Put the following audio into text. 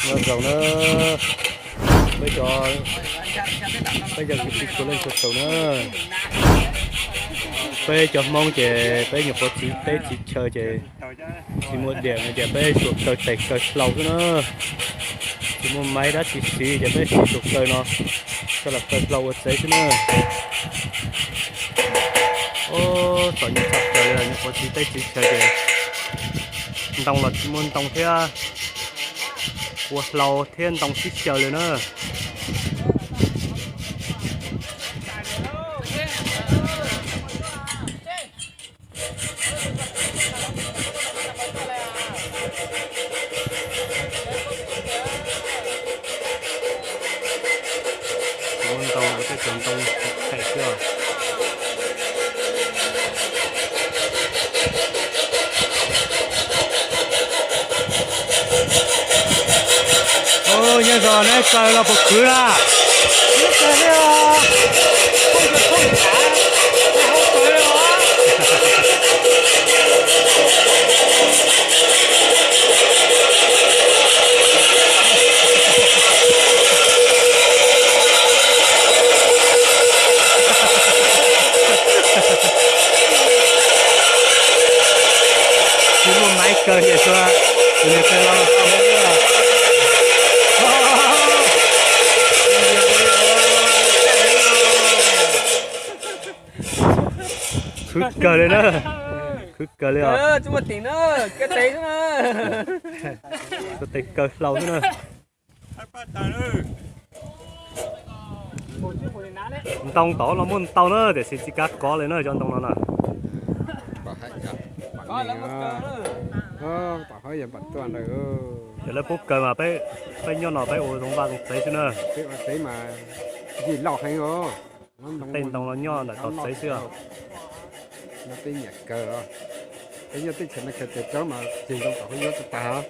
Nyob zoo na, peb cov, peb cov kwv tij txhua leej txhua tus na, peb cov Hmoob ces peb nyuam qhuav txiv teb txiv chaw ces tsis muaj diam no ces peb suam kaw tes kaw hlau xwb na. Tsis muaj maiv dab tsi siv ces peb siv suam kaw no coj los kaw hlau ua tsev xwb na. Txom nyem tshaj plaws li, nyuam qhuav txiv teb txiv chaw ces ntoo los tsis muaj ntoo thiab, ua hlau thiab ntoo sib xyaw li na. Ua ntoo, ua tej cov ntoo them xwb os. Nyob zoo, neb kaw los puas khwv na? Tsis muaj maiv kaw ces xua, tus niag kaw los. Khwv kawg li na, khwv kawg li os. Tus tes kaw hlau xwb na. Ntoo tod los muaj ntau na, tiam sis tsis kav kov li na cov ntoo no na. Yog lawv pub kaw mas peb nyob no peb ua zoo vaj zoo tsev xwb na. Tej ntoo no nyob ntawm tom tsev xwb os. No peb nyiam kaw, peb nyob teb chaws no khaws tes rau mas ceg ntoo tom hauv yuav tag tag.